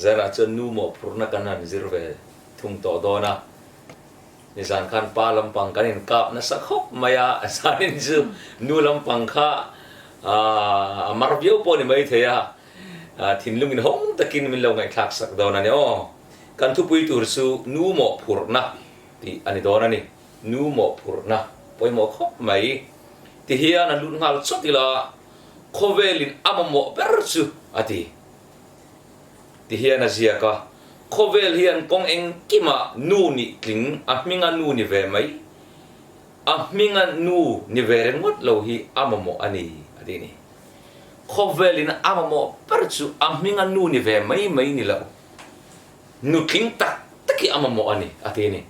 Zanah chuan nu mawhphurhna kan han zir ve thung tawh dawn a, nizan khan pa lampang kan inkap nasa khawp mai a, zanin chu nu lampang kha a mar viau pawh a ni maithei a, thinlung inhawng takin min lo ngaihthlak sak dawn a ni aw. Kan thupui tur chu nu mawhphurhna tih a ni dawn a ni. Nu mawhphurhna pawimawh khawp mai ti hian an lut nghal chawt ila khawvelin a mamawh ber chu a ti. Ti hian a ziak a, khawvel hian kawng engkimah nu nih tling a hminga nu ni ve mai, a hminga nu ni ve ringawt lo hi a mamawh a ni a ti a ni. Khawvelin a mamawh ber chu a hminga nu ni ve mai mai ni lo, nu tling tak tak hi a mamawh a ni a ti a ni.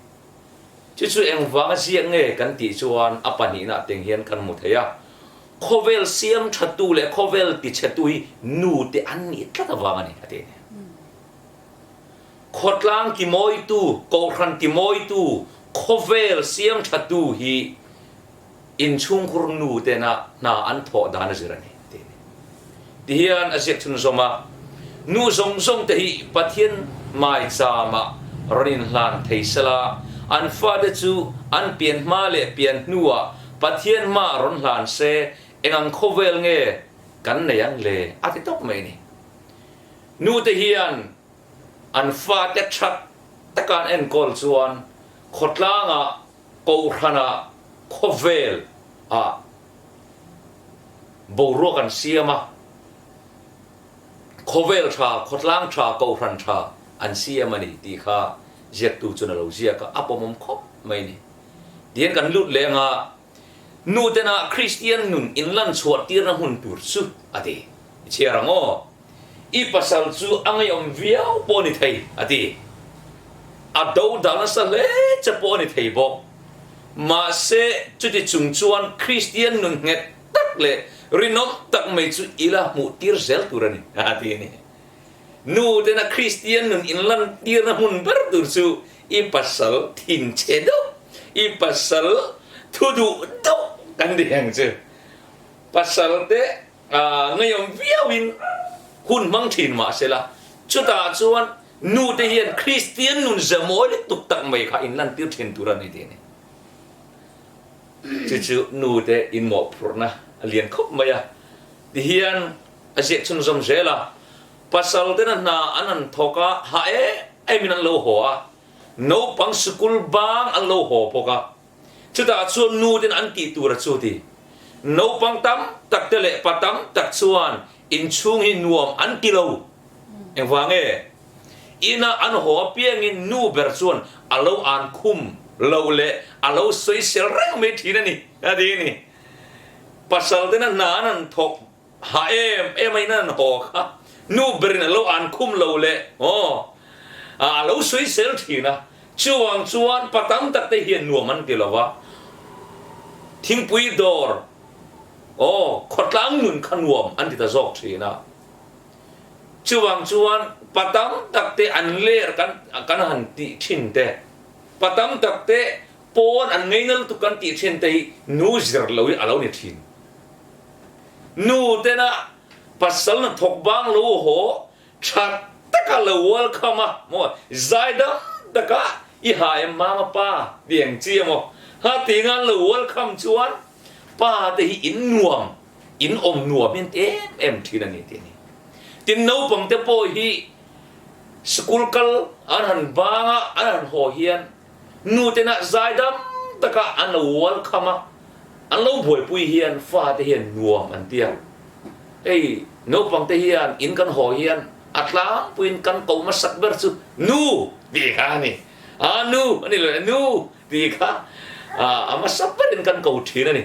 Chu chu engvanga ziak nge kan tih chuan a pahnihna teng hian kan hmu thei a, khawvel siam thatu leh khawvel tichhetu hi nu te an nih tlat avang a ni a ti a ni. Khawtlang timawitu, kohhran timawitu, khawvel siam thatu hi inchhungkhur nu tena hna an thawh dan a zir a ni a ti a ni. Tihian a ziak chhunzawm a, Nu zawng zawng te hi Pathian maichama rawn inhlan thei sela, an fate chu an pian hma leh pian hnuah Pathian hma rawn hlan se, eng ang khawvel nge kan nei ang le? a ti tawp mai a ni. Nu te hian an fate that taka an enkawl chuan khawtlangah, kohhranah, khawvel ah boruak an siam a, khawvel tha, khawtlang tha, kohhran tha an siam a ni tih kha ziaktu chuan a lo ziak a, a pawmawm khawp mai a ni. Tihian kan lut leh anga nu tena Kristian nun inlan chhuah tirna hmun tur chu a ti. I chhiar ang aw. I pasal chu a ngeiawm viau pawh a ni thei a ti. A do dal nasa hle che pawh a ni thei bawk. Mahse, chuti chung chuan Kristian nun nghet tak leh rinawm tak mai chu i la hmuh tir zel tur a ni, a ti a ni. Nu tena Kristian nun inlan tirna hmun ber tur chu i pasal thin che deuh, i pasal thu duh deuh kan ti ang chu. Pasal te ngeiawm viauin hun hmang thin mah sela, chutah chuan Nu te hian Kristian nun zemawi lutuk tak mai kha in lantir thin tur a ni tih a ni. Chu chu nu te inmawhphurhna a lian khawp mai a. Tihian a ziak chhunzawm zel a, pasal tena hna an han thawk a, ha em emin an lo haw a, naupang sikul bang an lo haw bawk a. Chutah chuan nu ten an tih tur a chu ti. Naupang tam tak te leh pa tam tak chuan inchhung hi nuam an ti lo. Engvang nge? Ina an haw apiangin nu ber chuan a lo an khum lo leh a lo sawisel reng mai thin a ni, a ti a ni. Pasal tena hna an han thawk ha em em a ina an haw kha nu berin a lo an khum lo leh aw a lo sawisel thin a. Chuvang chuan pa tam tak te hian nuam an ti lo va, thingpui dawr aw khawtlang nun kha nuam an ti ta zawk thin a. Chuvang chuan pa tam tak te an ler kan kan han tih thin te, pa tam tak te pawn an ngeina lutuk kan tih thin te hi nu zir lo hi a lo ni thin. Nu tena pasal na thawk bang lo haw tha taka lo welcome a maw zaidam taka i ha em mama pa ti ang chi emaw ha ti ngan lo welcome chuan pa te hi in nuam in awm nuam hian ti em em thin a ni tih a ni. Tin naupang te pawh hi school kal an han bang a an han haw hian nu tena zaidam taka an lo welcome a an lo buaipui hian fa te hian nuam an ti a. Hei naupang te hian in kan haw hian a tlangpuiin kan ko hmasak ber chu nu tih kha a ni. A nu a ni lo e, nu tih kha a hmasa berin kan ko thin a ni.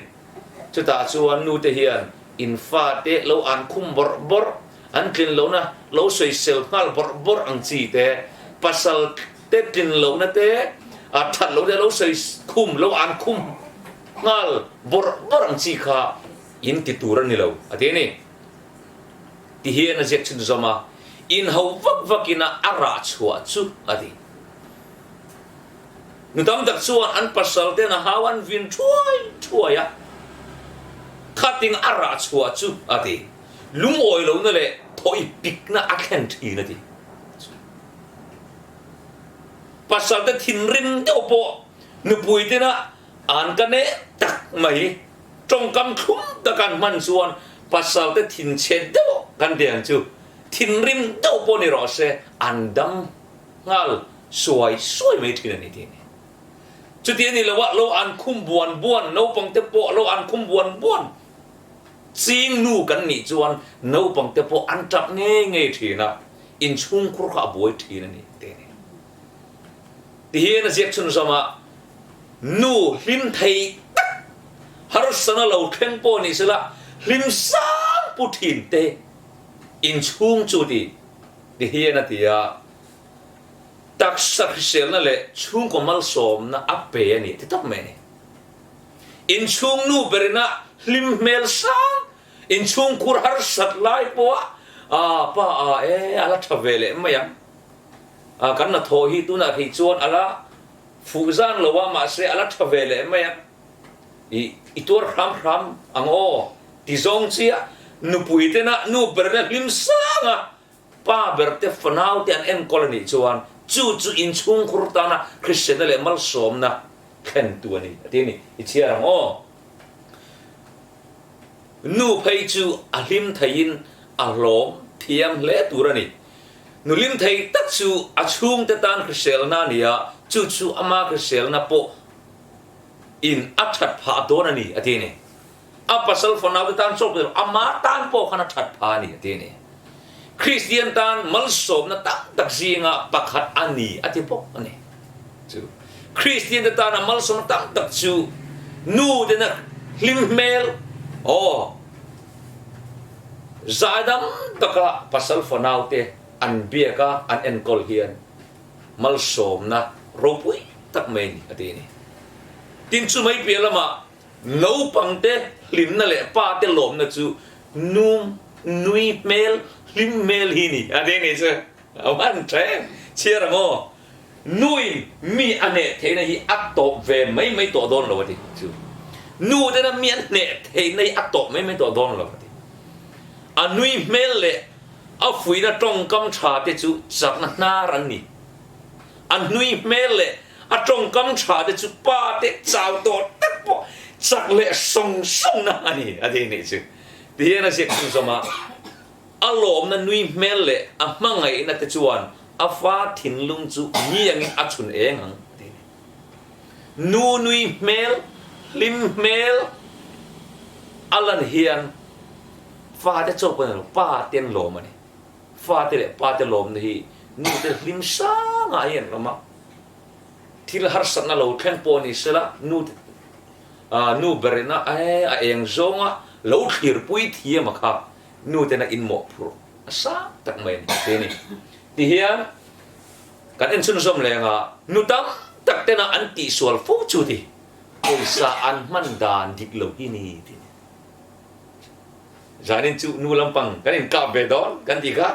Chutah chuan nu te hian in fate lo an khum bawrh bawrh, an tlin lohna lo sawisel nghal bawrh bawrh ang chi te, pasal te tlin lohna te, a that lohna te lo sawi khum, lo an khum nghal bawrh bawrh ang chi kha In ti tur a ni lo, a ti a ni. Ti hian a ziak chhun zawm a, in ho vak vakin a a rah chhuah chu a ti. Nu tam tak chuan an pasal ten a hau an vin thuai thuai a, khatin a rah chhuah chu a ti. Lungawi lohna leh thawi pikna a thlen thin a ti. Pasal te thinrim deuh pawh nupui tena an ka neh tak mai. Tawngkam thlum tak an hman chuan pasal te thinchhe deuh kan ti ang chu. Thinrim deuh pawh ni rawh se an dam nghal suai suai mai thin a ni tih a ni. Chuti a ni lo a, lo an khum buan buan, naupang te pawh lo an khum buan buan. Ching nu kan nih chuan naupang te pawh an tap ngei ngei thin a, inchhungkhur kha a buai thin a ni tih a ni. Tihian a ziak chhunzawm a, Nu hlim thei tak, harsana lo thleng pawh ni sela hlim sang pu thin te inchhung chu ti tihian a ti a, taksa hriselna leh chhungkaw malsawmna a pe a ni ti tawp mai a ni. Inchhung nu berina hlim hmel sang, inchhungkhur harsat lai pawha a pa a e a la tha ve leh mai ang. A kan hnathawh hi tunah thei chuan a la fuh zan lo a, mahse a la tha ve leh mai ang. I i tuar hram hram ang aw ti zawng chiah nupui tena nu berina hlim sang a, Pa ber te fanau te an enkawl a nih chuan chu chu inchhungkhur tana Kristianna leh malsawmna thlentu a ni a ti a ni. I chhiar ang aw. Nu phei chu a hlim theiin a hlawm thiam hle tur a ni. Nu hlim thei tak chu a chhungte tan hriselna a ni a, chu chu ama hriselna pawh in a that phah dawn a ni a ti a ni. A pasal fanaute tan chawp lo, ama tan pawh khan a that pha a ni a ti a ni. Kristian tan malsawmna tam tak zinga pakhat a ni a ti bawk a ni. Chu Kristiante tana malsawmna tam tak chu nu tena hlim hmel, aw, zaidam taka pasal fanaute an biak a, an enkawl hian malsawmna ropui tak mai a ni a ti a ni. Tin, chu mai piah lamah Naupangte hlimna leh pate lawmna chu num nui hmel, hlim hmel hi ni a ti ni chu. A van tha em? Chhiar ang aw. Nuin mi a hneh theihna hi a tawp ve mai mai tawh dawn lo a ti chu. Nu tena mi an hneh theihna hi a tawp mai mai tawh dawn lo a ti. A nui hmel leh a fuihna tawngkam tha te chu chakna hnar an ni. A nui hmel leh A tawngkam tha te chu pa te chau tawh tak pawh chak leh sawng sawng na a ni a ti nih chu. Tihian a ziak chhunzawm a, a lawmna nui hmel leh a hmangaihna te chuan a fa thinlung chu mi angin a chhun eng ang a ti a ni. Nu nui hmel, hlim hmel a lan hian fa te chawp a ni lo, pa te an lawm a ni. Fate leh pate lawmna hi nute hlim sangah hian an awm a, thil harsatna lo thleng pawh ni sela nute nu berina a eng zawnga lo thlirpui thiam a kha nutena inmawhphurh a sang tak mai a ni te ni. Tihian kan en chhunzawm leng a, nu tam tak tena an tihsual fo chu ti pawisa an hman dan dik lo hi ni ti ni. Zanin chu nu lampang kan inkap ve dawn kan ti kha.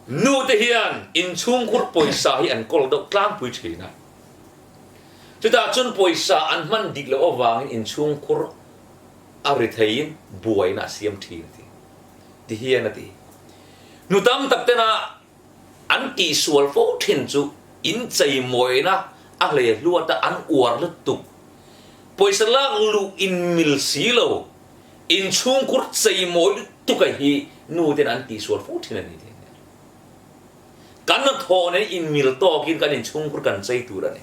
Nu te hian inchhungkhur pawisa hi an kawl deuh tlangpui thin a. Chutah chuan pawisa an hman dik loh avangin inchhungkhur a ri theiin buaina a siam thin a ti. Ti hian a ti. Nu tam tak tena an tihsual fo thin chu incheimawina a hlei hluat a an uar lutuk. Pawisa lak luh in mil si lo, in chhungkhur chei mawi lutuk a hi nu ten an tihsual fo thin a ni tih a ni. Kan hnathawh nen in mil tawkin kan in chhungkhur kan chei tur a ni.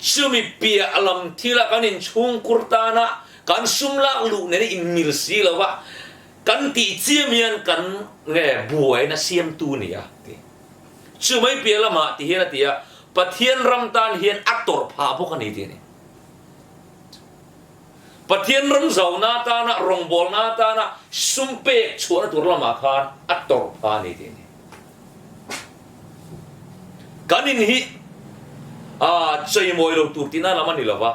Chumi piah lam thila kan in chhungkhur tana kan sum lak luh nen in mil si lo va, kan tih chiam hian kan nge buaina siamtu ni a ti. Chumai piah lamah ti hian a ti a, Pathian ram tan hian a tawrh phah bawk a ni tih a ni. Pathian ram zauna atana, rawngbawlna atana sum pek chhuahna tur lamah khan a tawrh phah a ni tih a ni. Kan in hi a cheimawi lo tur tihna lam a ni lova,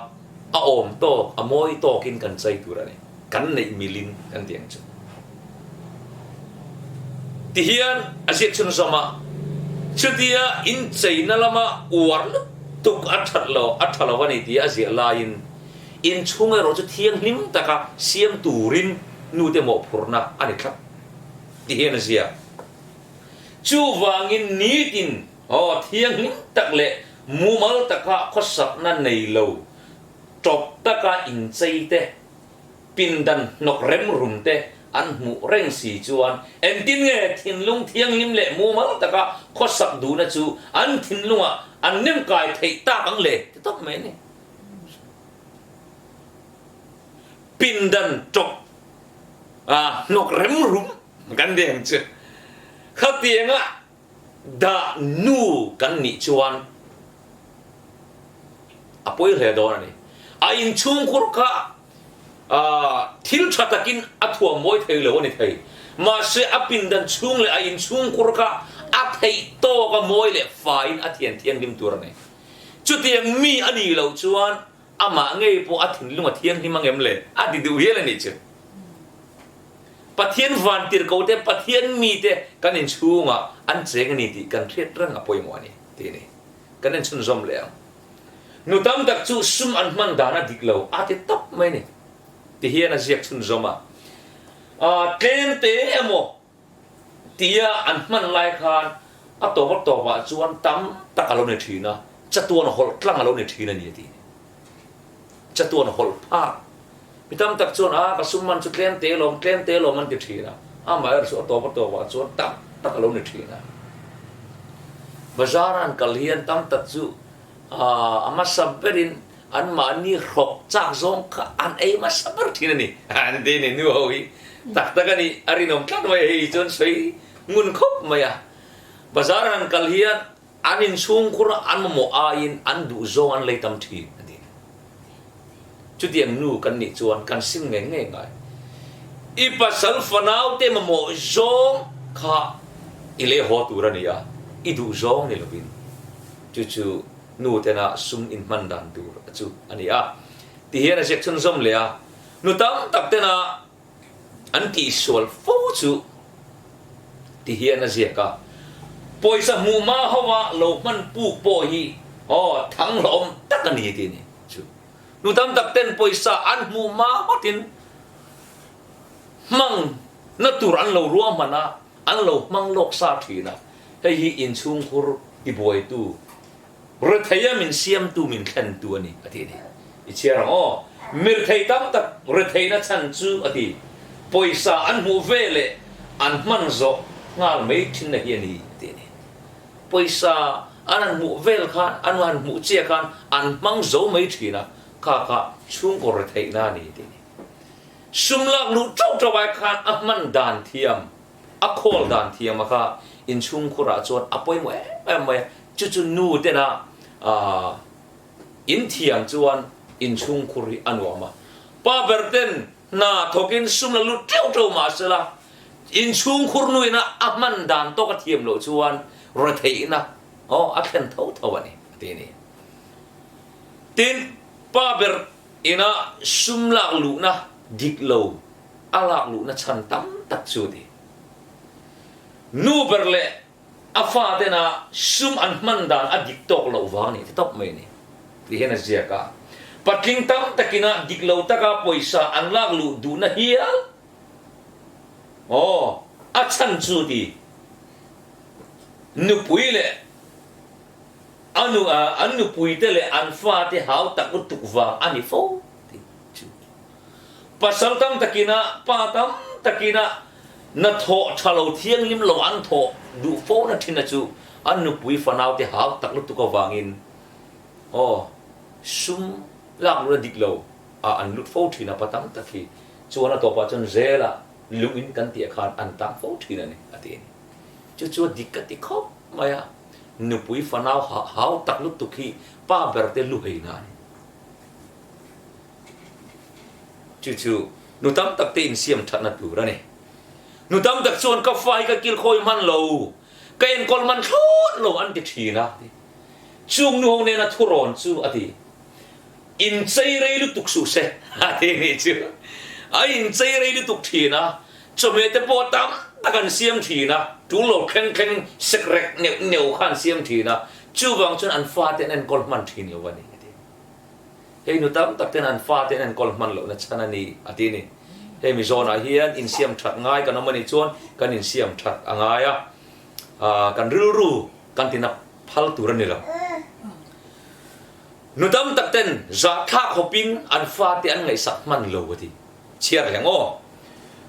a awm tawk, a mawi tawkin kan chei tur a ni. Kan neih milin kan ti ang chu. Tihian a ziak chhunzawm a, chutia incheina lama uar lutuk a that lo, a tha lo a ni tia a ziah laiin inchhung erawh chu thianghlim taka siam turin nute mawhphurhna a ni thlap tihian a ziak. Chuvangin nitin. Aw, thianghlim tak leh mumal taka khawsakna nei lo, tawp taka inchei te, pindan hnawk rem rum te an hmuh reng si chuan engtin nge thinlung thianghlim leh mumal taka khawsak duhna chu an thinlungah an nem kai theih tak ang le ti tawp mai a ni. Pindan tawp hnawk rem rum kan ti ang chu. Khatianga dah nu kan nih chuan a pawi hle dawn a ni. A inchhungkhur kha thil tha takin a thuam mawi thei lo a ni thei. Mahse a pindan chhung leh a inchhungkhur kha a theih tawk a mawi leh faiin a thian thianghlim tur a ni. Chutiang mi a nih loh chuan amah ngei pawh a thinlung a thianghlim angem le a ti duh hial a nih chu. Pathian vantirhkote, Pathian mite kan inchhungah an cheng a ni tih kan hriat reng a pawimawh a ni, tih a ni. Kan inchhunzawm leh ang. Nu tam tak chu sum an hman dan a dik lo, a ti tawp mai a ni, ti hian a ziak chhunzawm a. Tlem te emaw tia an hman lai khan a tawp a tawpah chuan tam tak a lo ni thin a, chatuan hawlh tlang a lo ni thin a ni, a ti. Chatuan hawlh phak. Mi tam tak chuan a ka sum man chu tlem te lawm, tlem te lawm an ti thin a, amaherawhchu chu a tawp a tawpah chuan tam tak a lo ni thin a. Bazar an kal hian tam tak chu a hmasa berin anmahni hrawk chak zawng kha an ei hmasa ber thin a ni. An ti a ni, nu ho hi tak tak a ni, a rinawm tlat mai a, hei chuan sawi ngun khawp mai a. Bazar an kal hian An inchhungkhur an mamawh aiin an duhzawng an lei tam thin, a ti. Chutiang nu kan nih chuan kan sim ngei ngei ngai. I pasal fanaute mamawh zawng kha i lei haw tur a ni a, i duhzawng ni lovin. Chu chu nu tena sum inhman dan tur chu a ni a. Tihian a ziak chhunzawm leh a, Nu tam tak tena An tihsual fo chu ti hian a ziak a, pawisa hmuh hma ho a lo hman puk pawh hi aw thang hlawm tak a ni tih a ni chu. Nu tam tak ten pawisa an hmuh hma ngawtin hmang na tur an lo ruahman a, an lo hmang lawk sa thin a, hei hi inchhungkhur tibuaitu Retheia min siamtu min thlentu a ni, a ti a ni. I chhiar ang aw. Mirthei tam tak retheihna chhan chu, a ti. Pawisa an hmuh ve leh an hman zawh nghal mai thinna hi a ni, a ti a ni. Pawisa an han hmuh vel khan, an han hmuh chiah khan an hmang zo mai thin a, kha kha chhungkaw retheihna a ni, a ti a ni. Sum lak luh tauh tauh ai khan a hman dan thiam. A khawl dan thiam a kha inchhungkhurah chuan a pawimawh em em mai a, chu chu nu tena in thiam chuan inchhungkhur hi a nuam a. Pa ber ten hna thawkin sum la lut teuh teuh mah sela, inchhungkhur nuina a hman dan tawk a thiam loh chuan retheihna aw a thlen tho tho a ni, a ti a ni. Tin, pa ber ina sum lak luhna dik lo a lak luhna chhan tam tak chu a ti. Nu ber leh a fa tena sum an hman dan a dik tawk loh vang a ni ti tawp mai a ni tih hian a ziak a. Patling tam takina dik lo taka pawisa an lak luh duhna hial aw a chhan chu ti. Nupui leh a nu an nupuite leh an fate hau tak lutuk vang a ni fo ti chu. Pasal tam takina, pa tam takina na thawh tha lo thianghlim lo an thawh duh fo na thin a chu an nupui fanaute hau tak lutuk avangin aw sum lak luhna dik lo ah an lut fo thin a pa tam tak hi chuan a tawpah chuan zela lungin kan tih ah khan an tang fo thin a ni a ti a ni. Chu chu a dik ka ti khawp mai a, nupui fanau hau tak lutuk hi pa ber te lu heina a ni. Chu chu nu tam tak te insiam thatna tur a ni. Nu tam tak chuan ka fa hi ka kilkhawi hman lo, ka enkawl hman thlawt lo an ti thin a. Chung nu ho nena thurawn chu a ti, Inchei rei lutuk suh se a ti nih chu. A inchei rei lutuk thin a, chawhmeh te pawh tam tak an siam thin a, tul lo thleng thleng sekrek neuh neuh kha an siam thin a, chuvang chuan an fate an enkawl hman thin lo a ni a ti. Hei nu tam tak ten an fate an enkawl hman lohna chhan a ni, a ti a ni. Hei mi zawnah hian insiam that ngai kan awm a nih chuan kan insiam that a ngai a, kan rilru kan ti nap. phal tur a ni lo. Nu tam tak ten zahthlak hawpin an fate an ngaihsak hman lo a ti. Chhiar hleng aw.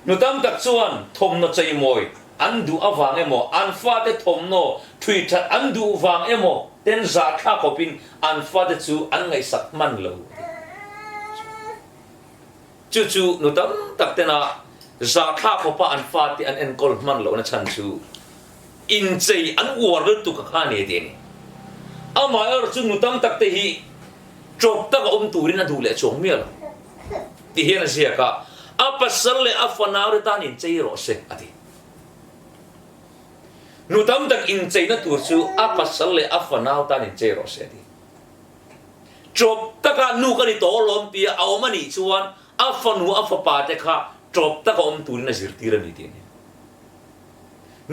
Nu tam tak chuan thawmhnaw cheimawi an duh avang emaw, an fate thawmhnaw thui that an duh vang emaw ten zahthlak hawpin an fate chu an ngaihsak hman lo a ti. Chu chu nu tam tak tena zahthlak hawpa an fate an enkawl hman lohna chhan chu inchei an uar lutuk a kha a ni a ti a ni. Amaherawhchu chu nu tam tak te hi ṭawp taka awm turin a duh leh chuang miah lo ti hian a ziak a, a pasal leh a fanaute tan inchei rawh se a ti. Nu tam tak incheina tur chu a pasal leh a fanau tan inchei rawh se a ti. Ṭawp taka nu ka ni tawh alawm tia a awm a nih chuan a fanu a fapa te kha ṭawp taka awm turin a zirtir a ni tih a ni.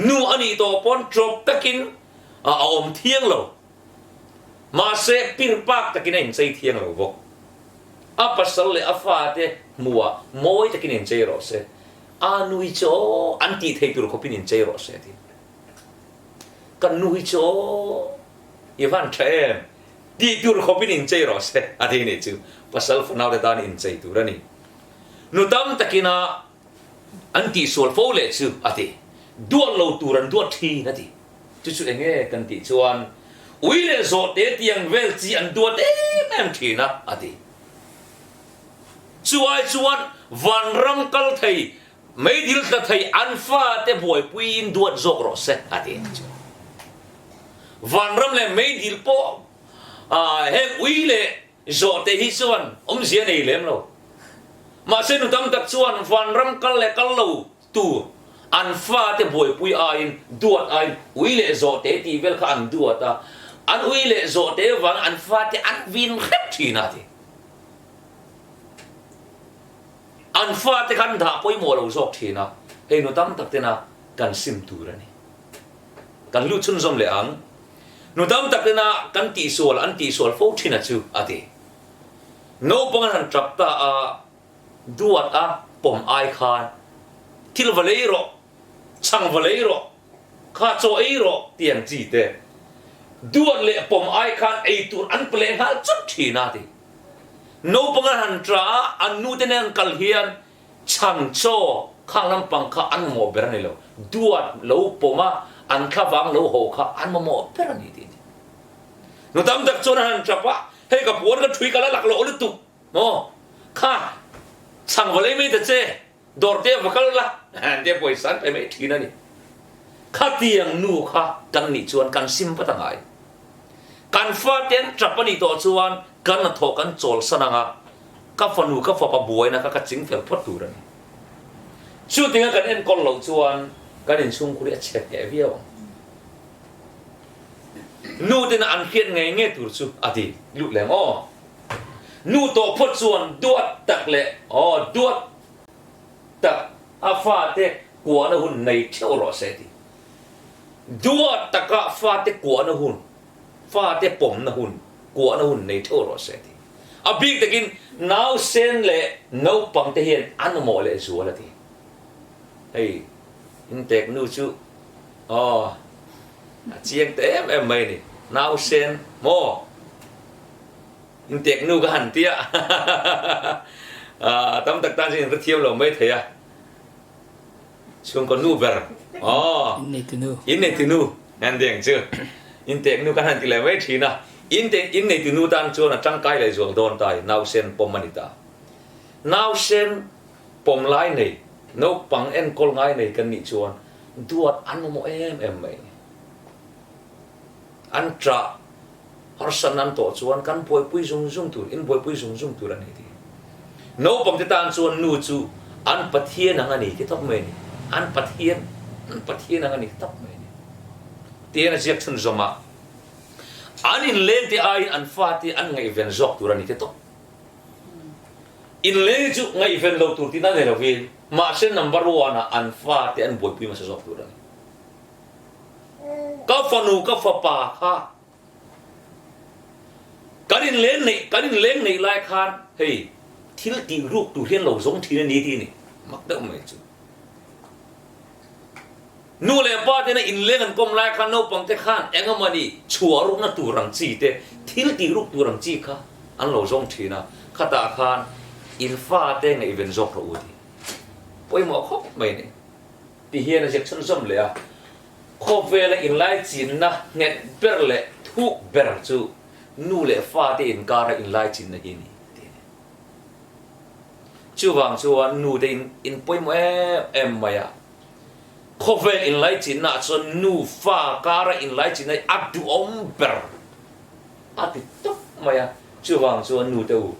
Nu a nih tawh pawn ṭawp takin a awm thiang lo. Mahse pirpak takin a inchei thiang lo bawk. A pasal leh a fate hmuhah mawi takin inchei rawh se, a nu hi chu aw an tih thei tur khawpin inchei rawh se a ti. Kan nu hi chu aw i van tha em tih tur khawpin inchei rawh se a ti nih chu. Pasal fanaute tan inchei tur a ni. Nu tam takin a an tihsual fo leh chu a ti. Duat lo tur an duat thin a ti. Chu chu enge kan tih chuan ui leh zawhte tiang vel chi an duat em em thin a a ti. Chu ai chuan vanram kal thei Meidil tla thei an fate buaipuiin duat zawk rawh se a ti ang chu. Vanram leh meidil pawh heng ui leh zawhte hi chuan awmzia nei lem lo. Mahse nu tam tak chuan vanram kal leh kal lo tur an fate buaipui aiin duat aiin ui leh zawhte tih vel kha an duat a, an ui leh zawhte vang an fate an vin hrep thin a ti. An fate khan dah pawimawh lo zawk thin a, hei nu tam tak tena kan sim tur a ni. Kan lut chhunzawm leh ang. Nu tam tak tena kan tihsual an tihsual fo thin a chu a ti. Naupang an han tap ta a, duat a pawm ai khan thil va lei rawh, chhang va lei rawh, kha chaw ei rawh ti ang chi te. Duat leh pawm ai khan ei tur an pe leh nghal chawt thin a ti. Naupang an han ṭa a, an nute nen an kal hian chhan chaw khang lampang kha an mamawh ber a ni lo. Duat lo pawm a, an thlavang lo haw kha an mamawh ber a ni tih a ni. Nu tam tak chuan an han ṭap a, hei ka puan ka ṭhui ka la lak loh lutuk maw? Kha chhang va lei mai ta che. Dawr te va kal la, an tia pawisa an pe mai thin a ni. Khatiang nu kha kan nih chuan kan sim vat a ngai. Kan fate an tap a nih tawh chuan kan hnathawh kan chawlsan ang a, ka fanu ka fapa buaina kha ka ching fel phawt tur a ni. Chutinga kan enkawl loh chuan kan inchhungkhur hi a chhe hneh viau ang. Nu tena an hriat ngei ngei tur chu a ti lut leng aw. Nu tawh phawt chuan duat tak leh aw duat tak a fate kuahna hun nei theuh rawh se ti. Duat taka fate kuahna hun, fate pawmna hun, kuahna hun nei theuh rawh se ti. A bik takin nausen leh naupang te hian an mamawh leh zual a ti. Hei intek nu chu aw a chiang ta em em mai a ni. Nausen maw? Intek nu ka han tia a tam tak tan chuan in hrethiam lo mai thei a chhungkaw nu ber aw inneitu nu an ti ang chu intek nu ka han ti leh mai thin a inneitu nu tan chuan a tangkai leh zual dawn ta nausen pawm a ni ta nausen pawm lai nei naupang enkawl ngai nei kan nih chuan duat an mamawh em em mai an ṭah Harsatna an tawh chuan kan buaipui zung zung tur, in buaipui zung zung tur a ni tih. Naupangte tan chuan nu chu an Pathian ang a ni ti tawp mai a ni. An Pathian, an Pathian ang a ni ti tawp mai a ni. Tihian a ziak chhunzawm a, an inlengte aiin an fate an ngaihven zawk tur a ni ti tawp. Inleng chu ngaihven lo tur tihna nei lovin, mahse number one ah an fate an buaipui hmasa zawk tur a ni. Ka fanu, ka fapa kha Kan inleng neih kan inleng neih lai khan hei thil tih ruk tur hian lo zawng thin a ni tih a ni mak deuh mai chu. Nu leh pa tena inleng an kawm lai khan naupangte khan eng emawni chhuah rukna tur ang chi te, thil tih ruk tur ang chi kha an lo zawng thin a, khatah khan in fate ngaihven zawk rawh u tih pawimawh khawp mai a ni. Ti hian a ziak chhunzawm leh a, khawvela inlaichinna nghet ber leh thuk ber chu nu leh fate inkara inlaichinna hi a ni tih a ni. Chuvang chuan nute in pawimawh em em mai a, khawvel inlaichinna ah chuan nu fa kara inlaichinna hi a duhawm ber a ti tawp mai a, chuvang chuan nute u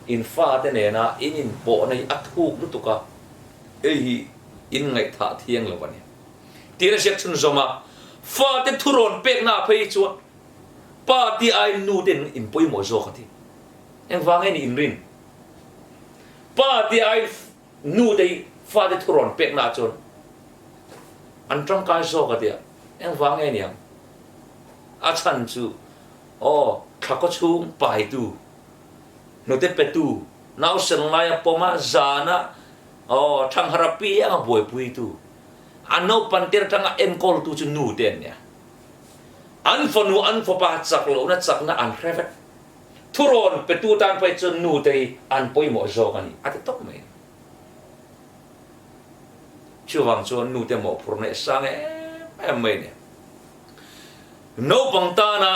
in fate nena in inpawhna hi a thuk lutuk a, hei hi in ngaihthah thiang lo a ni. Tiin a ziak chhunzawm a, fate thurawn pekna ah phei hi chuan pa tih aiin nute in pawimawh zawk a ti. Engvang nge ni inrin? Pa tih aiin nu te hi fate thu rawn pekna ah chuan an tangkai zawk a tia, engvang nge niang? A chhan chu aw thlakaw chhung paitu, hnute petu, nausen ngaia pawma zana aw thanghar apianga buaipuitu, a naupan tir atanga enkawltu chu nu te an nia. An fanu an fapa chak lohna chakna an hre vek. Thurawn petu tan phei chuan nute hi an pawimawh zawk a ni, a ti tawp mai. Chuvang chuan nute mawhphurhna hi a sang em em mai a ni. Naupang tana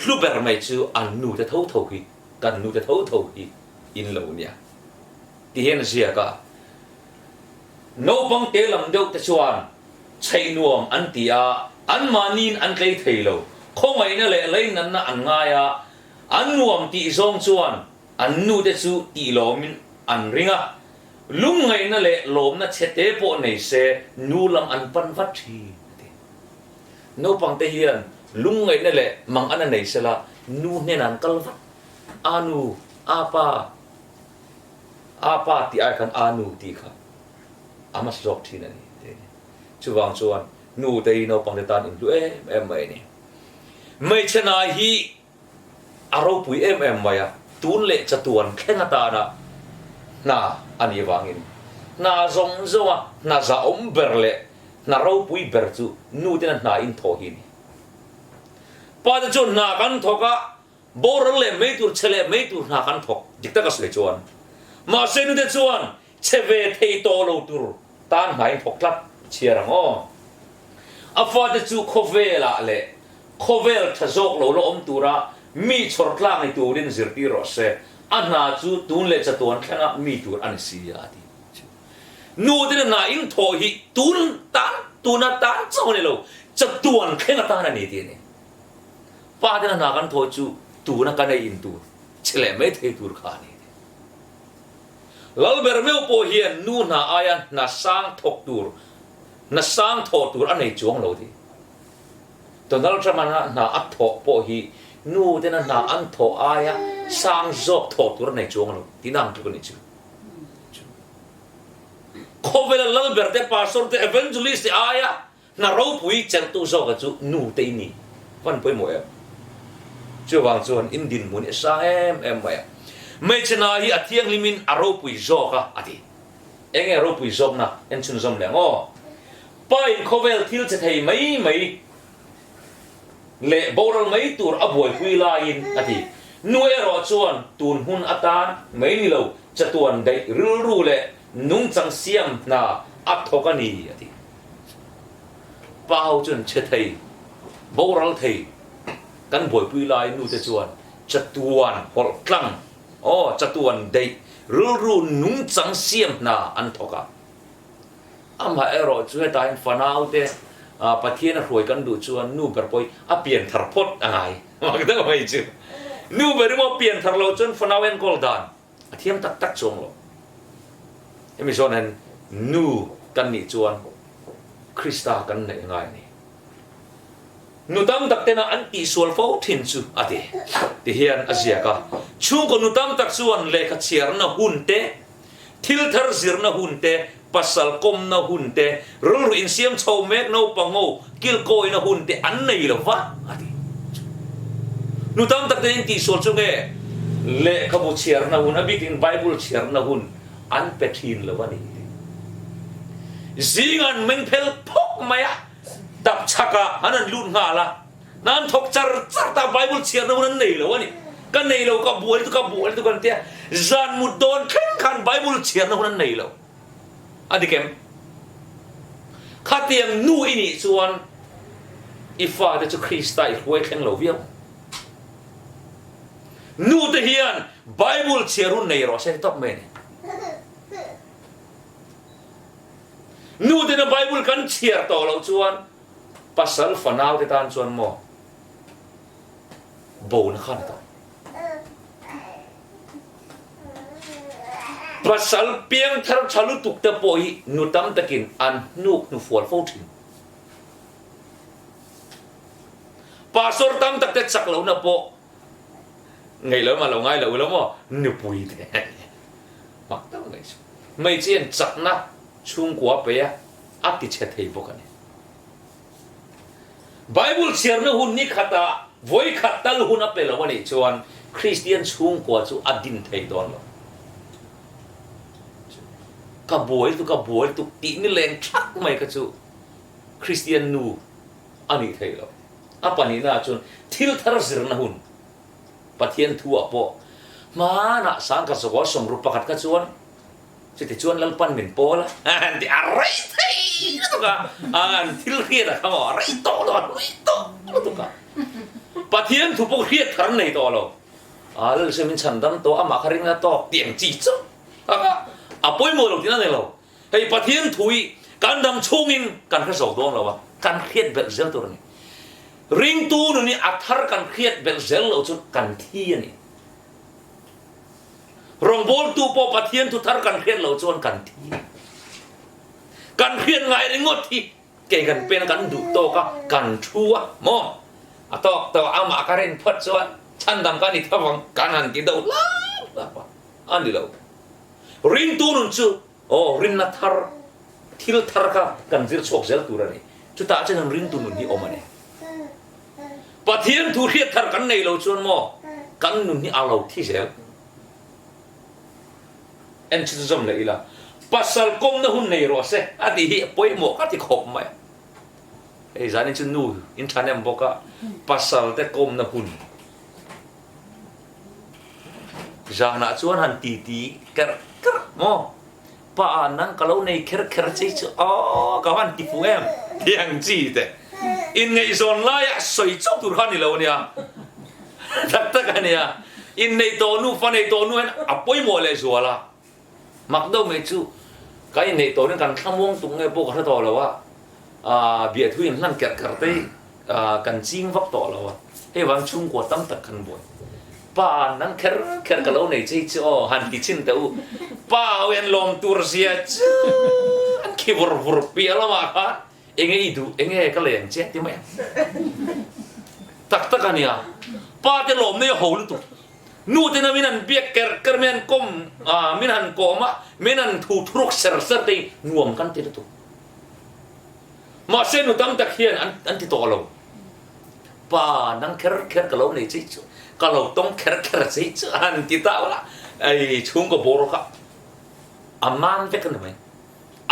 hlu ber mai chu an nute tho tho hi, kan nute tho tho hi in lo nia ti hian a ziak a. Naupang te lam deuh te chuan chheih nuam an ti a, anmahniin an tlei thei lo. Khawngaihna leh leinanna an ngai a, an nuam tih zawng chuan an nute chu tih lawmin an ring a, lungngaihna leh lawmna chhe te pawh nei se nu lam an pan vat thin a ti. Naupangte hian lungngaihna leh mangan a nei sela nu hnenah an kal vat, A nu, a pa, a pa tih ai khan a nu tih kha a hmasa zawk thin a ni tih a ni. Chuvang chuan nu te hi naupang te tan inhlu em em mai a ni. Hmeichhe nai hi a ropui em em mai a, tun leh chatuan thleng atana hna a nih vangin hna zawng zawnga hna zahawm ber leh hna ropui ber chu nu tena hna inthawh hi a ni. Pa te chuan hna kan thawk a, Boral leh mai tur, chhe leh mai tur hna kan thawk dik taka sawi chuan. Mahse nute chuan chhe ve thei tawh lo tur tan hna in thawk tlat chhiar ang aw. A fate chu khawvelah leh khawvel tha zawk lo la awm tura mi chhawr tlang ni turin zirtir rawh se, a hna chu tun leh chatuan thlenga mi tur a ni si a ti. Nute na hna in thawh hi tun tan, tuna tan chauh a ni lo, chatuan thleng atan a ni tih a ni. Pa ten a hna kan thawi chu tuna kan ei in tur che leh mai thei tur kha a ni. Lalber meuh pawh hian nu hna aia hna sang thawk tur, hna sang thawh tur a nei chuang lo ti. Donald Trump-a hna a thawh pawh hi nu tena hna an thawh aia sang zawk thawh tur a nei chuang lo tihna ang tluk a ni chu. Khawvela Lalber te, Pastor te, Evangelist te aia Hna ropui chelhtu zawka chu nu te i ni van pawimawh em? Chuvang chuan in dinhmun hi a sang em em mai a. Hmeichhe hna hi a thianghlimin a ropui zawk a, a ti. Enge a ropui zawkna en chhunzawm leh ang aw? Pa in khawvel thil che thei mai mai leh boral mai tur a buaipui laiin, a ti. Nu erawh chuan tun hun atan mai ni lo chatuan daih rilru leh nungchang siam hna a thawk a ni, a ti. Pa ho chuan chhe thei, boral thei kan buaipui lai nute chuan chatuan hawlh tlang, aw chatuan deih rilru nungchang siam hna an thawk a. Amaherawh chu hetah hian fanaute Pathian a hruai kan duh chuan nu ber pawh hi a pian thar phawt a ngai. Mak deuh mai chu. Nu ber emaw pian thar lo chuan fanau enkawl dan A thiam tak tak chuang lo. Hemi zawn hian nu kan nih chuan Krista kan neih ngai a ni. Nu tam tak tena an tihsual fo thin chu a ti. Ti hian a ziak a. Chhungkaw nu tam tak chuan lehkha chhiarna hun te, thil thar zirna hun te, pasal kawmna hun te, rilru insiam chho mek naupang ho kilkawina hun te an nei lo va, a ti. Nu tam tak ten in tihsual chu nge lehkhabu chhiarna hun, a bikin Bible chhiarna hun an pe thin lo a ni. Zing an meng phel phawk mai a, tap chhakah an han lut nghal a. Hna an thawk char char ta, Bible chhiarna hun an nei lo a ni. Ka nei lo, ka buai lutuk, ka buai lutuk an tia. Zan mut dawn thleng khan Bible chhiarna hun an nei lo. A dik em? Khatiang nu i nih chuan i fate chu Krista i hruai thleng lo viau. Nu te hian Bible chhiar hun nei rawh se ti tawp mai a ni. Nu tena Bible kan chhiar tawh loh chuan pasal fanau te tan chuan maw bona kha ni tawh. Pasal piangthar tha lutuk te pawh hi nu tam takin an hnuk hnufual fo thin. Pastor tam tak te chak lohna pawh ngaih lo emaw lo ngai lo ila maw nupui te mak deuh mai chu. Hmeichhian chakna chhungkua pe a, a ti chhe thei bawk a ni. Bible chhiarna hun ni khatah vawi khat tal hun a pe lo a nih chuan Kristian chhungkua chu a din thei dawn lo. Ka buai lutuk, ka buai lutuk tih ni leng thak mai kha chu Kristian nu a nih theih loh. A pahnihnaah chuan thil thar zirna hun Pathian thuah pawh hmanah sangkhat sawkaw sawmru pakhat kha chuan chuti chuan Lalpan min pawl a an ti a rei thei lutuk a, an thil hriat a kha maw a rei tawh lo a hlui tawh lutuk a. Pathian thu pawh hriat thar an nei tawh lo. A Lalsua min chhandam tawh amah kha ring la tawk tih ang chi chauh a pawimawh lo tihna a ni lo. Hei Pathian thu hi kan dam chhungin kan hre zo dawn lo a, kan hriat belh zel tur a ni. Ringtu nun hi a thar kan hriat belh zel loh chu kan thi a ni. Rawngbawltu pawh Pathian thu thar kan hriat loh chuan kan thi. Kan hriat ngai ringawt hi kei kan pen a, kan duh tawk a, kan thu a maw? A tawk tawh amah ka rin phawt chuan chhandam ka ni tho ang kan han ti deuh hlap hlap a, a ni lo. Ringtu nun chu aw rinna thar, thil thar kha kan zir chhuak zel tur a ni. Chutah chuan ringtu nun hi awm a ni. Pathian thu hriat thar kan nei lo chuan maw kan nun hi a lo thi zel. En chu zawm leh ila, pasal kawmna hun nei rawh se a tih hi pawimawh ka ti khawp mai. Hei zanin chu nu in tha nem bawk a, pasal te kawmna hun. Zanah chuan han titi kerh kerh maw? Pa nang ka lo nei kher kher che chu aw ka van ti fuh em tiang chi te inngaihzawn laia sawi chauh tur kha ni lo ania tak tak ania inneih tawh nu fa neih tawh nu hian a pawimawh leh zual a mak deuh mai chu ka inneih tawh in kan thlamuang tuk nge pawh ka hre tawh lo a biahthu in hlan kerh kerh te hi kan ching vak tawh lo a, hei vang chhungkua tam tak kan buai. Pa nang kher kher ka lo nei chei chu aw han ti chin teh u, pa ho hian lawm tur zia chu an khi vur vur piah lamah khan enge i duh enge ka leng che ti mai ang. Tak tak a nia, pa te lawm nei a ho lutuk, nu te na min han biak ker ker min han kawm min han kawm a, min han thu thuruk ser ser te hi nuam kan ti lutuk. Mahse nu tam tak hian an an ti tawh lo. Pa nang kher kher ka lo nei chei chu, ka lo tawng kher kher chei chu an ti ta ula, ei chhungkaw bawr kha a man vek a ni mai.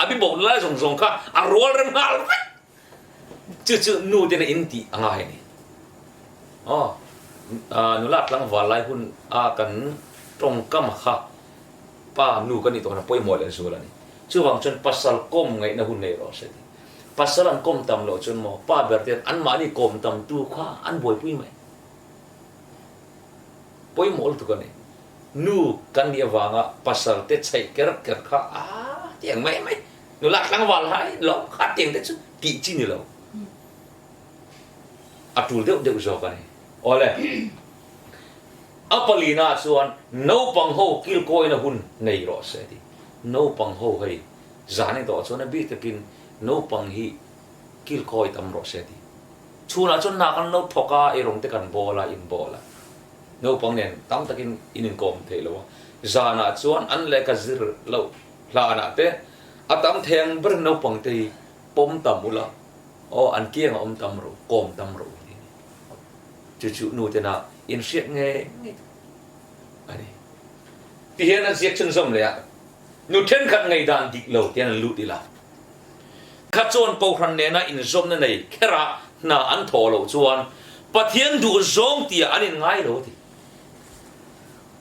A bi bawk lai zawng zawng kha a rual rem nghal vek. Chu chu nu ten a in tih a ngai a ni. Aw, nula tlangval lai hun a kan tawngkam kha Pa nu ka nih tawhna pawimawh leh zual a ni. Chuvang chuan pasal kawm ngaihna hun nei rawh se ti. Pasal an kawm tam loh chuan maw pa ber te hian anmahni kawm tam tu kha an buaipui mai. Pawimawh lutuk a ni. Nu kan nih avanga pasal te chheih ker ker kha a tiang mai mai. Nula tlangval hai lo kha tiang te chu tih chi ni lo. A tul deuh deuh zawk a ni. Awle. A palina chuan naupang ho kilkawina hun nei rawh se ti. Naupang ho hei zan i tawh chuan a bik takin naupang hi kilkawi tam rawh se ti. Chhunah chuan hna kan lo thawk a, eirawng te kan bawl a, in bawl a. Naupang nen tam takin in inkawm theih lo a. Zanah chuan an lehkha zir loh hlanah te a tam thei ang berin naupang te hi pawm tam ula, aw an kiangah awm tam rawh u, kawm tam rawh u ti a ni. Chu chu nu tena inhriat ngei ngei a ni. Ti hian an ziak chhunzawm leh a, nu thenkhat ngaihdan dik lo tian an lut ila. Kha chuan Kohhran nena inzawmna nei kherah hna an thawh loh chuan Pathian duh zawng tiah an inngai lo a ti.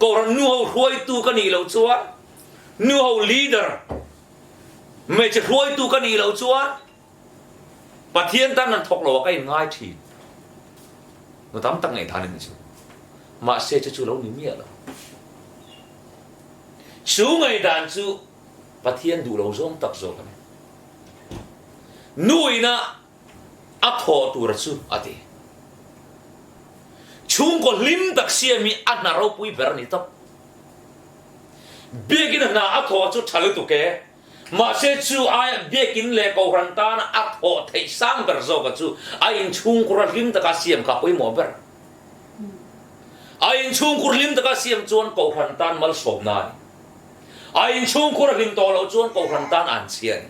Kohhran nuho hruaitu ka nih loh chuan, nuho leader, hmeichhe hruaitu ka nih loh chuan Pathian tan an thawk lo a ka inngai thin. Nu tam tak ngaihdan a ni chu. Mahse chu chu lo ni miah lo. Chu ngaihdan chu Pathian duh lo zawng tak zawk a ni. Nu ina a thawh tura chu a ti. Chhungkaw hlim tak siam hi a hna ropui ber a ni tawp. Biakin hna a thawh chu tha lutuk e. Mahse chu aia biakin leh kohhran tana a thawh theih sang ber zawka chu a inchhungkur a hlim taka siam kha pawimawh ber. A inchhungkur hlim taka siam chuan kohhran tan malsawmna a ni. A inchhungkhur a hlim tawh loh chuan kohhran tan an chhia a ni.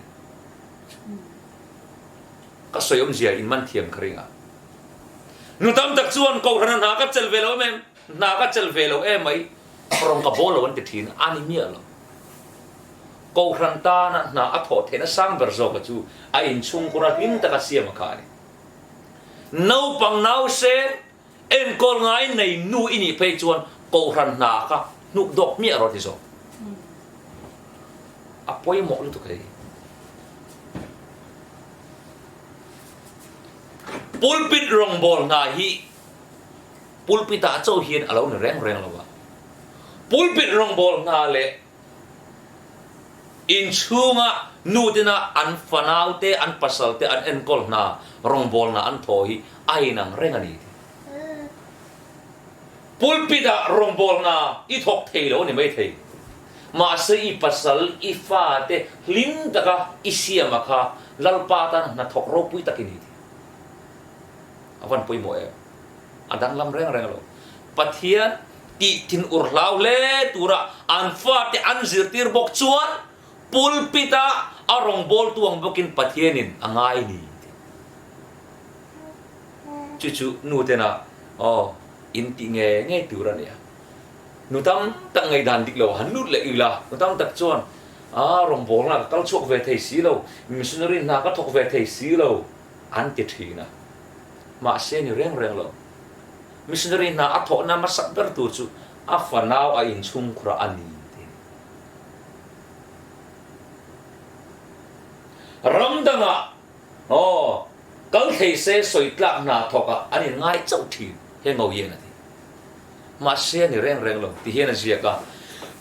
Ka sawi awmzia in man thiam ka ring a. Nu tam tak chuan kohhrana hna ka chelh ve lo em em, hna ka chelh ve lo em mai, rawng ka bawl lo an ti thin a ni miah lo. Kohhran tana hna a thawh theihna sang ber zawka chu a inchhungkhur a hlim taka siam a kha a ni. Naupang nausen Enkawl ngai nei nu i nih phei chuan Kohhran hna kha hnuk dawk hmiah rawh ti zawk. A pawimawh lutuk hei. Pulpit rawngbâwl hna hi pulpit ah chauh hian a lo ni reng reng lo a. Pulpit rawngbâwl hna leh inchhunga nu tena an fanau te, an pasal te an enkawl hna rawngbâwl hna an thaw hi a inang reng a ni tih. Pulpit ah rawngbâwl hna i thawk thei lo a ni maithei. Mahse i pasal, i fa te hlim taka i siama kha Lalpa tan hna thawk ropui tak i ni tih. A van pawimawh em? A danglam reng reng lo. Pathian tih thin ur hlau hle tura an fate an zirtir bawk chuan pulpit-a a rawngbawltu ang bawkin Pathianin a ngai ni tih. Chu chu nu tena aw in tih nge nge tur a nia. Nu tam tak ngaihdan dik lo han lut leh ila, nu tam tak chuan a rawngbawlna ka kal chhuak ve thei si lo, missionary hna ka thawk ve thei si lo an ti thin a. Mahse ni reng reng lo. Missionary hna a thawhna hmasak ber tur chu a fanau a inchhungkhur a ni ti. Ram dangah aw kal thei se sawi tlak hna thawkah an inngai chauh thin he ngo hian a ti. Mahse ni reng reng lo ti hian a ziak a.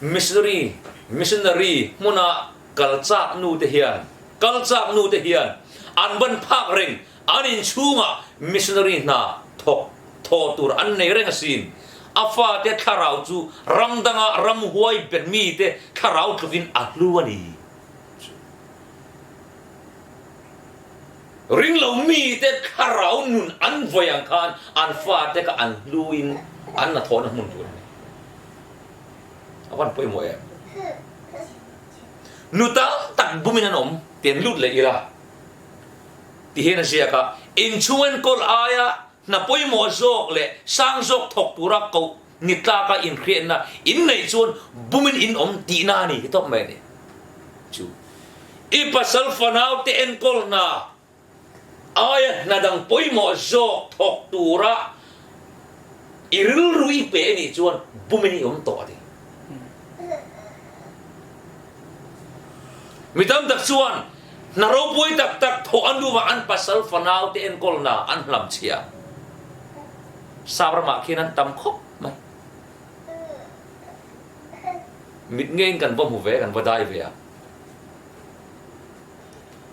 Missionary missionary hmuna kal chak nu te hian kal chak nu te hian an ban phak reng An inchhungah missionary hna thawk thaw tur an nei reng asin. A fate thlarau chu ram danga ramhuai bet mite thlarau tlukin a hlu a ni. Ringlo mite thlarau nun an vawi ang khan an fate kha an hluin an hnathawhna hmun tur a ni. A van pawimawh em? Nu tam tak bumin an awm ti an lut leh ila. Ti hian a ziak a, inchhung enkawl aia hna pawimawh zawk leh sang zawk thawk tura koh ni tlaka inhriatna in neih chuan bumin in awm tihna a ni ti tawp mai a ni. Chu i pasal fanaute enkawl hna aia hna dang pawimawh zawk thawk tura i rilru i pe a nih chuan bumin i awm tawh a ti. Mi tam tak chuan hna ropui tak tak thawh a hnuah an pasal fanau te enkawlna an hlamchhia. Sap ramah khian an tam khawp mai. Mit ngeiin kan va hmu ve, kan va dai ve a.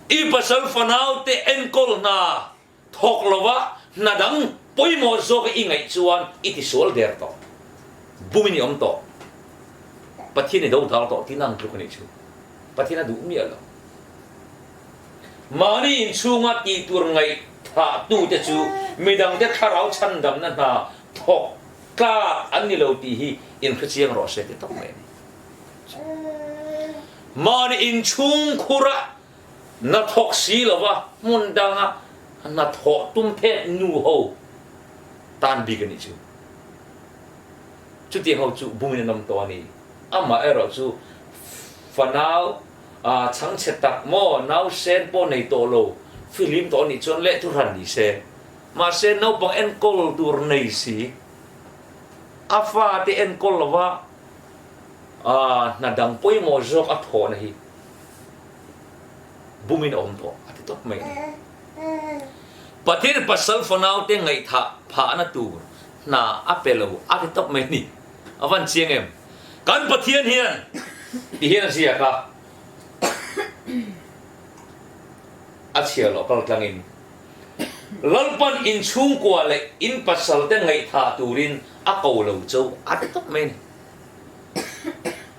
I pasal fanau te enkawl hna Thawk lova hna dang pawimawh zawk i ngaih chuan i tisual der tawh. Bumin i awm tawh. Pathian i dodal tawh tihna ang tluk a nih chu. Pathian a duh miah lo. Mahni inchhunga tihtur ngaihthah tute chu midangte thlarau chhandamna hna thawk tlak an ni lo tih hi inhrechiang rawh se ti tawp mai a ni. Mahni inchhung khura Hnathawk si lova hmun danga hnathawh tum phet nu ho tan bik a nih chu. Chutiang ho chu bumin an awm tawh a ni. Amah erawh chu fanau. Chhangchhe tak maw nausen pawh nei tawh lo fihlim tawh anih chuan leh thuhran ni se. Mahse naupang enkawl tur nei si a fate enkawl lova hna dang pawimawh zawk a thawhna hi bumin a awm tawh a ti tawp mai a ni. Pathian pasal fanaute ngaihthah phahna tur hna a pe lo a ti tawp mai a ni. A van chiang em? Kan Pathian hian ti hian a ziak a, a chhiar loh kal tlangin, Lalpan in chhungkua leh in pasalte ngaihthah turin a ko lo cho a ti tawp mai a ni.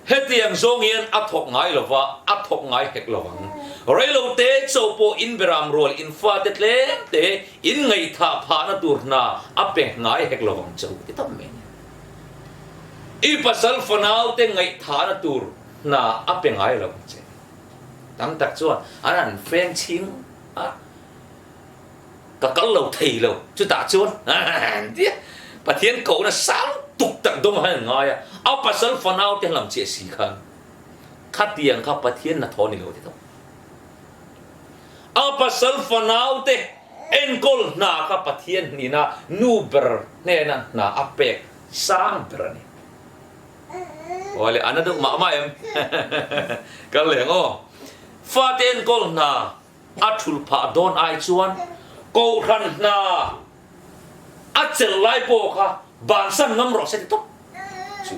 Hetiang zawng hian a thawk ngai lo va, a thawk ngai hek lo ang. Reilote cho pawh in beram rual in fate tlem te in ngaihthah phahna tur hna a pe ngai hek lo ang cho ti tawp mai a ni. I pasal fanau te ngaihthahna tur hna a pe ngai lo ang che. Tam tak chuan an han feng chhing a, ka kal lo thei lo, chutah chuan an ti a, Pathian kohna sang tuk tak dawng han ngai a, a pasal fanau te hlam chiah si khan khatiang kha Pathian hnathawh a ni lo ti tawp. A pasal fanau te enkawl hna kha Pathian hnina nu ber hnena hna a pek sang ber a ni. Awle a na deuh mah mah em? Kal leh ang aw. Fate enkawl hna a thul phah dawn ai chuan Kohhran hna a chelh lai pawh kha bansan ngam rawh se ti tawp chu.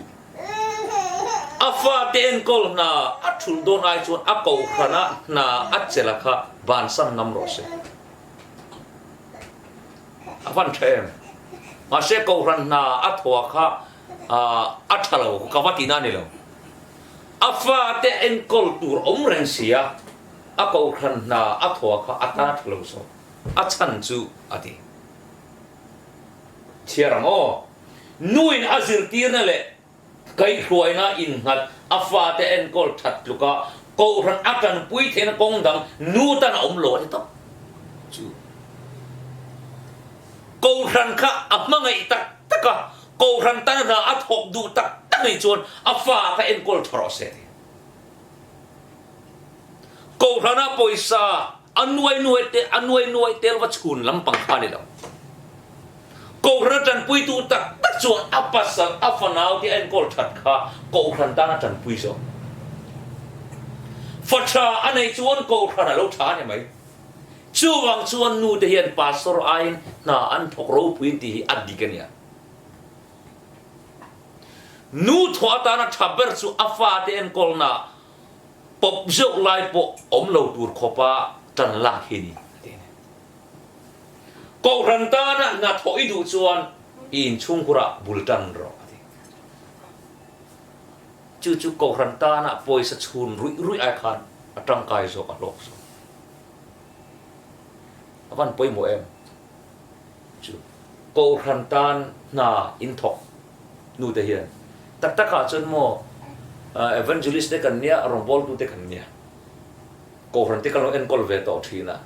A fate enkawl hna a thul dawn ai chuan a Kohhrana hna a chelh a kha bansan ngam rawh se. A van tha em? Mahse Kohhran hna a thawh kha a tha lo ka va tihna a ni lo. A fate enkawl tur awm reng si a, a Kohhran hna a thawh kha a tan a tha lo zawk. A chhan chu a ti. Chhiar ang aw. Nuin a zirtirna leh kaihhruaina innghat a fate enkawl that tluka Kohhran a tanpui theihna kawng dang nu tan a awm lo a ti tawp chu. Kohhran kha a hmangaih tak tak a, Kohhran tan hna a thawk duh tak tak nih chuan a fa kha enkawl tha rawh se a ti. Kohhrana pawisa a nuai nuai te a nuai nuai tel va chhun lampang kha a ni lo. Kohhrana tanpuitu tak tak chuan a pasal a fanau te a enkawl that kha Kohhran tan a tanpui zawk. Fa tha a neih chuan Kohhran a lo tha a ni mai. Chuvang chuan nu te hian pastor aiin hna an thawk ropui tih hi a dik a nia. Nu thawh atana tha ber chu a fate enkawlna pawp zeuh lai pawh awm lo tur khawpa tan lak hi ni a ti a ni. Kohhran tana hna thawh i duh chuan i inchhungkhurah bul tan rawh a ti. Chu chu kohhran tana pawisa chhun ruih ruih ai khan a tangkai zawk a hlawk zawk. A van pawimawh em? Chu Kohhran tan hna in thawk nu te hian tak tak ah chuan maw Evangelist te kan nia, rawngbawltu te kan nia, Kohhran te kan lo enkawl ve tawh thin a,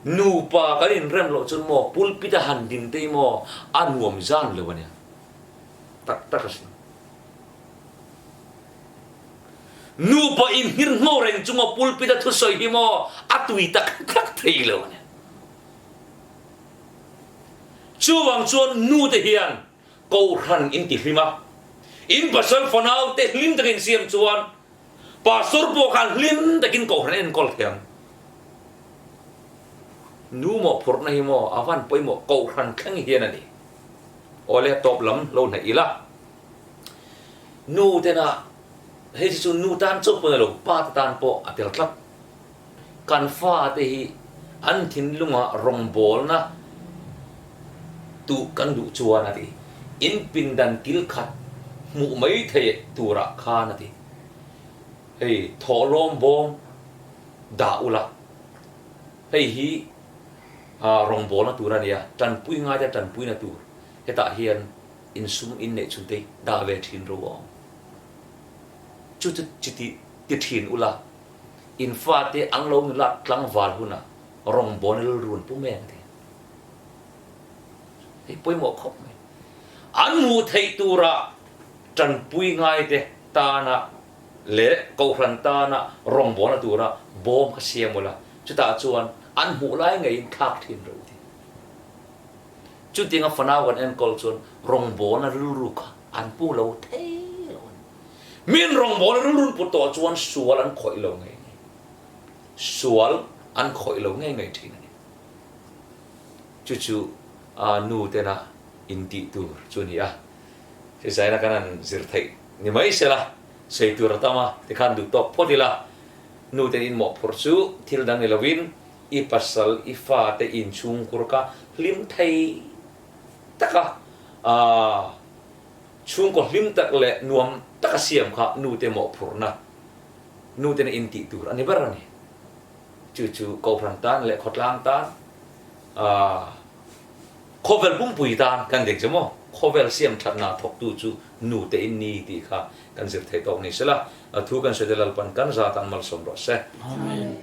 nupa kan inrem loh chuan maw pulpit a han din te hi maw a nuam zan lo a nia, tak tak a sin. Nupa inhir hnaw reng chunga pulpit a thusawi hi maw a tui tak tak thei lo a nia. Chuvang chuan nu te hian Kohhran in ti hlim a, in pasal fanau te hlim takin siam chuan Pastor pawh khan hlim takin Kohhran a enkawl thei ang. Nu mawhphurhna hi maw a van pawimawh Kohhran thleng hian a ni. Awle tawp lam lo hnaih ila. Nu tena hei chu chu nu tan chauh pawh ni lo pa te tan pawh a tel tlat. Kan fate hi an thinlungah rawngbawlna tuh kan duh chuan a ti. In pindan kil khat hmuh mai theih turah khan a ti. Hei thawhlawm bawm dah ula, hei hi rawngbawlna tur a nia, tanpui ngaite tanpuina tur hetah hian insum inneih chhunte dah ve thin ro a awm. Chu chu chi ti thin ula. In fate ang lo nula tlangval hunah rawngbawlna rilru an pu mai ang ti. Hei pawimawh khawp mai. An hmuh theih tura tanpui ngaite tana Leh Kohhran tana rawngbawlna tura bawm kha siam ula, chutah chuan an hmuh lai ngeiin thlak thin ro ti. Chutianga fanau kan enkawl chuan rawngbawlna rilru kha an pu lo thei lo a ni. Min rawngbawlna rilru an put tawh chuan sual an khawih lo ngei ngei. Sual an khawih lo ngei ngei thin a ni. Chu chu nu tena intih tur chu a ni a. Hrisaina kan han zir theih ni mai sela, sawi tur a tam a, tikhan duh tawk phawt ila, nu ten in mawhphurh chu thil dang ni lovin i pasal, i fate inchhungkur kha hlim thei taka aah chhungkaw hlim tak leh nuam taka siam kha nu te mawhphurhna, nu tena in tih tur a ni ber a ni. Chu chu Kohhran tan leh khawtlang tan aah. Khawvel pumpui tan kan dik che maw? Khawvel siam thatna thawktu chu nu te in ni tih kha kan zir thei tawk ni sela, a thu kan sawi te Lalpan kan zat an malsawm rawh se. Amen.